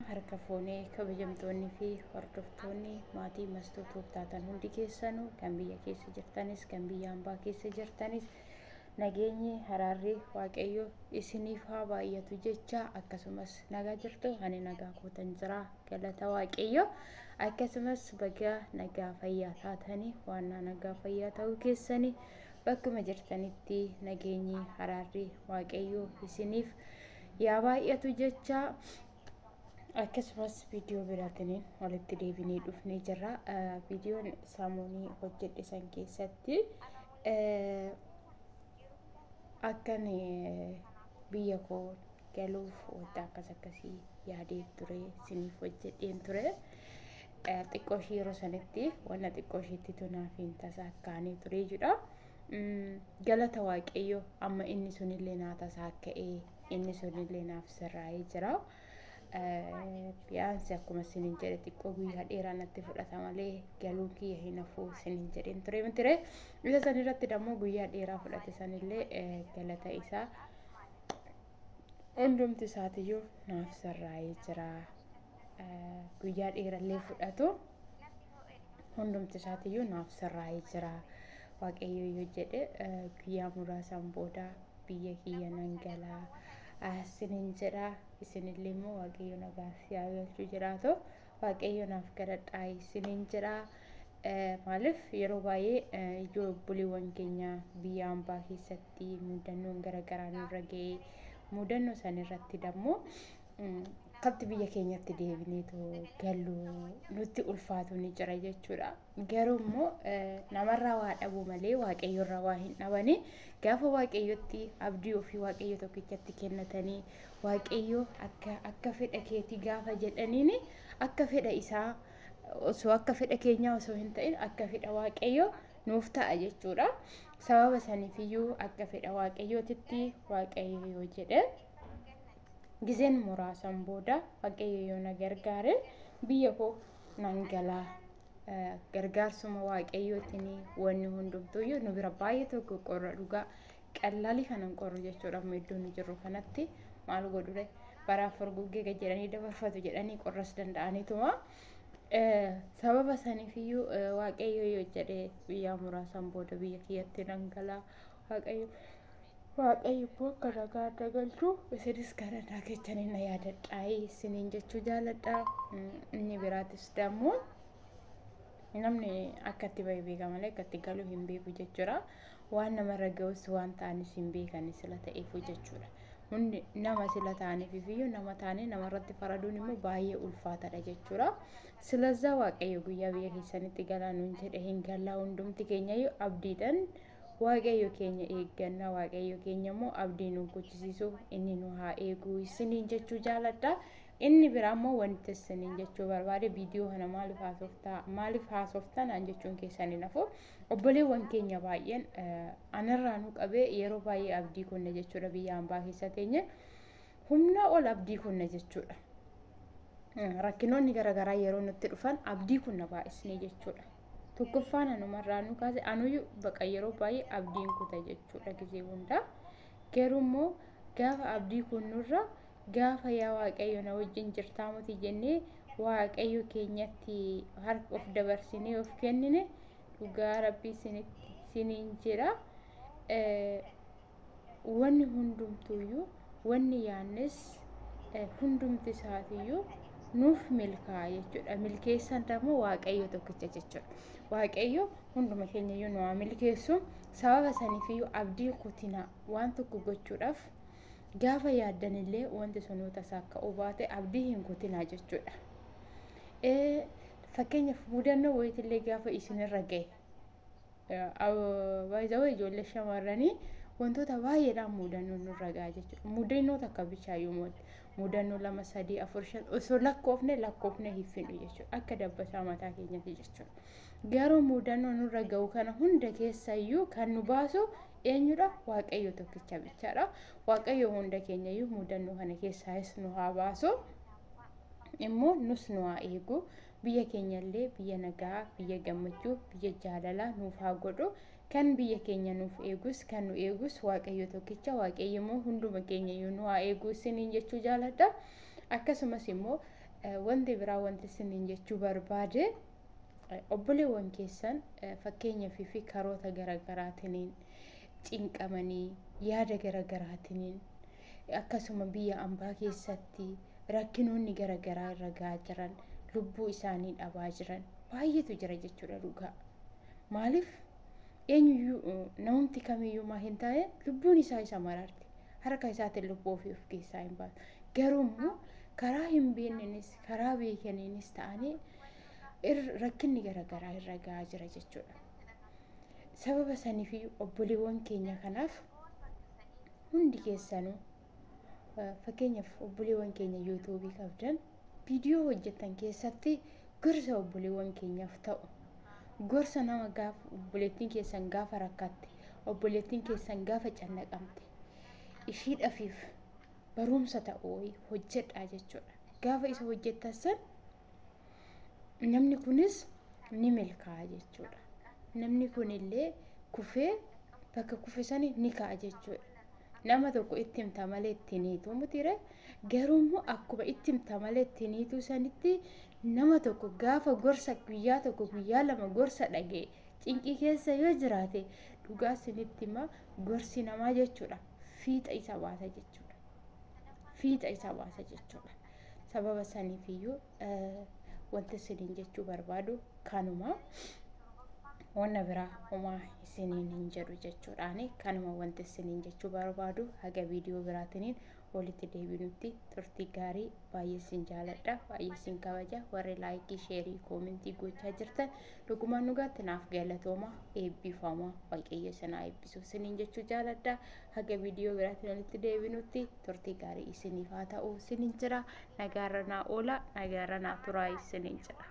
Harka fuunee kabajamtoonnii fi hordoftoonni maatii Mastuu Tuub taatan hundi keessanuu, kan biyya keessa jirtanis kan biyya hambaa keessa jirtanis, nageenyi haraarri Waaqayyo isiniif haa baay'atu jecha, akkasumas nagaa jirtu. Ani nagaa kootan jira, galata Waaqayyo. Akkasumas baga nagaa fayyaa taatanii, waan nagaa fayyaa ta'uu keessanii bakkuma jirtanitti nageenyi haraarri Waaqayyo isiniif yaa baay'atu jecha, akkasumas viidiyoo biraatiin walitti deebinee dhufnee jirra. Viidiyoon saamunii hojjedhe san keessatti akkan biyya koo galuuf wanta akkas akkasii yaadee ture isiniif hojjedheen ture. Xiqqoo ishii yeroo sanitti wanna xiqqoo ishiitti tunaaf hin tasaakkaanii ture jedha. Galata Waaqayyo, amma inni sunillee naa tasaakka'ee, inni sunillee naaf sirraa'ee jira. Biyyaansi akkuma isiniin jedhe xiqqoo guyyaa dheeraa natti fudhata malee galuun kiyya hin hafu isiniin jedheen ture mitire. Isa san irratti dammoo guyyaa dheeraa fudhate sanillee galata isaa hundumti isaatiyyuu naaf sirraa'ee jira. Guyyaa dheerallee fudhatu hundumti isaatiyyuu naaf sirraa'ee jira. Waaqayyo yoo jedhe guyyaa muraasaan booda biyya kiyya nan galaa isiniin jedha. Isinillee immoo Waaqayyo nagaa si haa galchu jiraatu, Waaqayyo naaf kadhadhaa isiniin jedha. Maaliif yeroo baay'ee ijoo obboleewwan keenya biyya hambaa keessatti mudannoon garaagaraa nurra ga'ee, mudannoo san irratti dammoo akkatti biyya keenyatti deebineetu gallu nutti ulfaatu ni jira jechuudha. Garuu immoo namarraa waa dhabuu malee Waaqayyorraa waa hin dhabani. Gaafa Waaqayyotti abdii ofii Waaqayyo tokkichatti kennatanii, Waaqayyo akka fedha keetii gaafa jedhaniini, akka fedha isaa osoo akka fedha keenyaa osoo hin ta'in akka fedha Waaqayyo nuuf ta'a jechuudha. Sababa saniifiyyuu akka fedha Waaqayyootitti Waaqayyo yoo jedhe gizeen muraasan booda Waaqayyo yoo na gargaare biyya koo nan galaa. Gargaarsuma Waaqayyootiin wanni hundumtuuyyuu nu bira baay'ee tokko qorra, dhugaa qallaalii kanan qorru jechuudha. Amma iddoo nu jirru kanatti maal godhure, baraaf furguggee gad jedhanii dabarfatu jedhanii qorras danda'aniituma. Sababa saniifiyyuu Waaqayyo yoo jedhe guyyaa muraasan booda biyya kiyyatti nan galaa. Waaqayyo immoo akka nagaa na galchu isinis kadhannaa keessaniin na yaadadhaa isiniin jechuu jaaladha. Inni biraatis dammoo namni akka itti bahe beeka malee akka itti galu hin beeku jechuudha. Waan namarra ga'us waan ta'anis hin beekan sila ta'eefu jechuudha. Hundi nama sila ta'aniif iyyuu nama ta'anii namarratti faraduun immoo baay'ee ulfaataadha jechuudha. Silazaa Waaqayyo guyyaa biyya keessanitti galaa nuun jedhe hin gallaa, hundumti keenyayyuu abdiidhaan Waaqayyo keenya eegganna. Waaqayyo keenya immoo abdii nu kuchisiisu, inni nu haa eegu isiniin jechuu jaaladha. Inni biraa immoo wanti isiniin jechuu barbaade, viidiyoo kana maaliif haasoftaa, maaliif haasoftaa naan jechuun keessan hin hafu. Obboleewwan keenya baay'een anarraa nu qabee yeroo baay'ee abdii kunna jechuudha. Biyya hambaa keessa teenye humna ol abdii kunna jechuudha. Rakkinoonni garaagaraa yeroo nutti dhufan abdii kunna baay'isnee jechuudha. Tokkoffaan anumarraa nu kaase, anuyyuu baqa yeroo baay'ee abdiin kuta jechuudha gizee hundaa. Garuu immoo gaafa abdii kunnurra gaafa yaa Waaqayyo na wajjin jirtaa miti jennee Waaqayyo keenyatti harka of dabarsinee of kennine, dhugaa Rabbii isiniin jedha. Wanni hundumtuuyyuu, wanni yaannes hundumti isaatiiyyuu nuuf milkaa'a jechuudha. Milkeessaan immoo Waaqayyo tokkicha jechuudha. Waaqayyo hunduma keenyayyuu nu haa milkeessu. Sababa saniifiyyuu abdii kutinaa, waan tokko gochuudhaaf gaafa yaaddanillee wanti sun tasaa akka baate abdii hin kutinaa jechuudha. Fakkeenyaaf mudannoo wayiitillee gaafa isinirra ga'e, baay'ee ijoollee shamarranii wantoota baay'eedhaan mudannoo nurra ga'a jechuudha. Mudannoo takka bichaayyuu mooti. Mudannoo 2, 3, 4, 5 osoo lakkoofne lakkoofne hin fidhu jechuudha. Akka dabbasaa mataa keenyatti jechuudha. Garuu mudannoo nurra ga'u kana hunda keessayyuu kan nu baasu eenyudha? Waaqayyo tokkicha bichaadha. Waaqayyo hunda keenyayyuu mudannoo kana keessaayis nu haa baasu. Immoo nus nu haa eegu. Biyya keenyallee biyya nagaa, biyya gammachuu, biyya jaalalaa nuuf haa godhu. Kan biyya keenya nuuf eegus, kan nu eegus Waaqayyo tokkicha. Waaqayyo immoo hunduma keenyayyuu nu haa eegu isiniin jechuu jaaladha. Akkasumas immoo Wanti biraa wanti isiniin jechuu barbaade, obboleewwan keessan fakkeenyaa fi karoota garagaraatiniin cinqamanii, yaada garagaraatiniin, akkasuma biyya ambaa keessatti rakkinoonni garagaraa irra gahaa jiran, lubbuu isaanii dhabaa jiran baay'eetu jira jechuudha dhugaa. Maaliif eenyuyyuu namumti kamiyyuu maa hin taane lubbuun isaa isa mararti. Harka isaatiin lubbuu ofii of keessaa hin baasu. Garuu immoo karaa hin beeknenis karaa beekaniinis ta'anii rakkinni garagaraa irra gahaa jira jechuudha. Sababa saniifiyyuu obboleewwan keenya kanaaf hundi keessanuu, fakkeenyaaf obboleewwan keenya yuutuubii qabdan, viidiyoo hojjetan keessatti gorsa obboleewwan keenyaaf ta'u, gorsa nama gaafa obboleettiin keessan gaafa rakkatte, obboleettiin keessan gaafa cannaqamte ishiidhafiif barumsa ta'u hojjedhaa jechuudha. Gaafa isa hojjettan san namni kunis ni milkaa'a jechuudha. Namni kunillee kufee bakka kufe sani ni ka'a jechuudha. Nama tokko itti himta malee ittiin hiituu mutire, garuu immoo akkuma itti himta malee ittiin hiituu sanitti nama tokko gaafa gorsa guyyaa tokko guyyaa lama gorsa dhaga'e cinqii keessa yoo jiraate, dhugaa isinitti hima, gorsi namaa jechuudha fiixa isa baasa jechuudha. Fiixa isa baasa jechuudha. Sababa saniifiyyuu wanti isiniin jechuu barbaadu kanuma. Wanna biraa homaa isiniin hin jedhu jechuudhaani, kanuma wanti isiniin jechuu barbaadu. Haga viidiyoo biraatiniin walitti deebinutti turtii gaarii. Baay'ee isin jaaladha, baay'ee isin kabaja. Warri laayikii, sheerii, koomentii gochaa jirtan dhugumaan dhugaatti naaf galatooma, eebbifama, Waaqayyo isin haa eebbisu isiniin jechuu jaaladha. Haga viidiyoo biraatiin walitti deebinutti turtii gaarii isiniif haa ta'u isiniin jira. Nagaarra naa oola, nagaarra naa turaa isiniin jira.